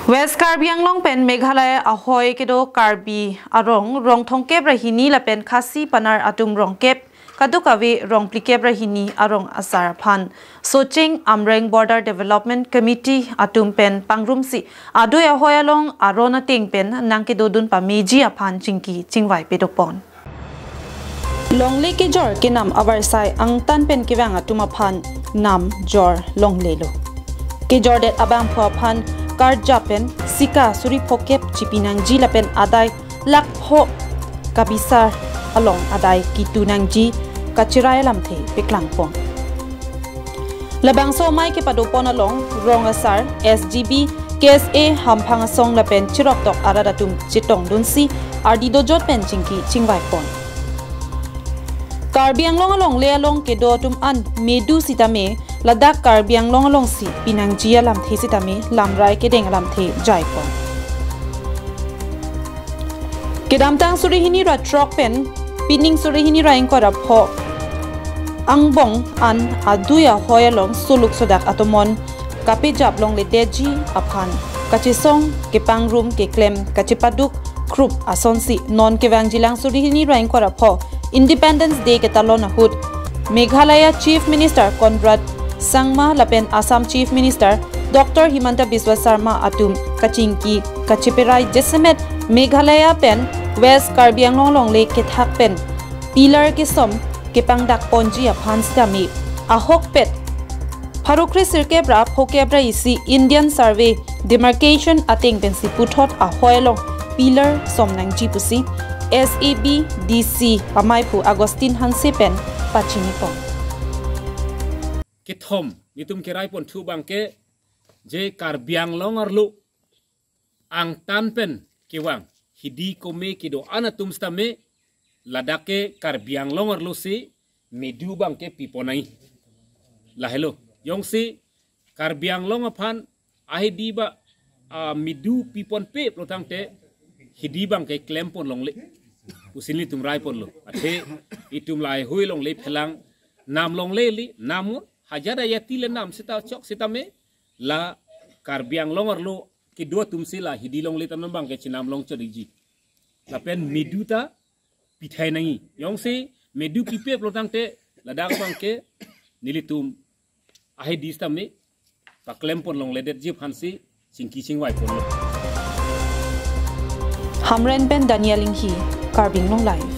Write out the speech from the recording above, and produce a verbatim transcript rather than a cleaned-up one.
West Karbi Anglong pen Meghalaya ahoi kedo Karbi arong rong thomkep ra hini lapen Khasi Panar atum rongkep, kadokave rong phlikep ra hini arong asar aphan Socheng Amreng Border Development Committee atum pen pangrumsi adui ahoi along aron ateng pen nangkedodun pameji aphan chingki chingvai pedopon. Longle kejor kenam avarsai angtan pen kevang atum aphan nam jor longlelo. Kejordet abangphu aphan karjap pen sika suri phokep chipi nangji lapen adai lakh pho kabisar along adai kitu nangji kachirai alamthe peklangpon. Labangso amei kepadopon along rong asar, S G B, K S A, hamphang asong lapen chiroktok arat atum chetongdunsi ardi dojot pen chingki chingvaipon. Karbi Anglong alongle along kedo atum an medu sitame ladak Karbi Anglong alongsi pinangji alamthe sitame lamrai kedeng alamthe jaipon. Kedamtang suri hini ra throk pen pining suri hini ra ingkoi ra pho angbong an adui ahoi along suluk sodak atomon kapejap longledetji aphan kachesong kepangrum keklem kachepaduk khrup asonsi non kevangjilang suri hini ra ingkoi ra pho Independence Day ketalon ahut Meghalaya Chief Minister Conrad Sangma lapen Assam Chief Minister Doctor Himanta Biswa Sarma atum kachingki kacheperai jasemet Meghalaya pen West Karbi Anglong longle kethak pen pillar kesom kepangdak ponji aphan sitame ahokpet pharo kre sirkep ra phokep ra isi Indian Survey Demarcation ateng pensi puthot ahoi along pillar som nangji pusi S A B D C ameiphu Augustine Hanse pen pachinipon. Kethom, nitum keraipon thu abangke, je Karbi Anglong arlo angtan pen kevang hidi kome kedo-an atum sitame ladak ke Karbi Anglong arlo si medu abangke pipon nangji. Lahelo. Jongsi Karbi Anglong aphan ahidi ba, ah, medu piponpe pulotangte hidi abangke klempon longle pusi nelitum raiponlo. Athe itum laheihui longle phelang nam longle li, namun hajat ajati le nam sita chok sitame la Karbi Anglong arlo kedo atumsi la hidi longle ta non abangke chenam long chodiji. Lapen medu ta pithai nangji. Jongsi medu pipe pulotangte ladak abangke nelitum ahidi sitame paklempon longledetji aphansi chingki chingvaiponlo. Hamren pen Daniel Inghi, Karbi Anglong Live.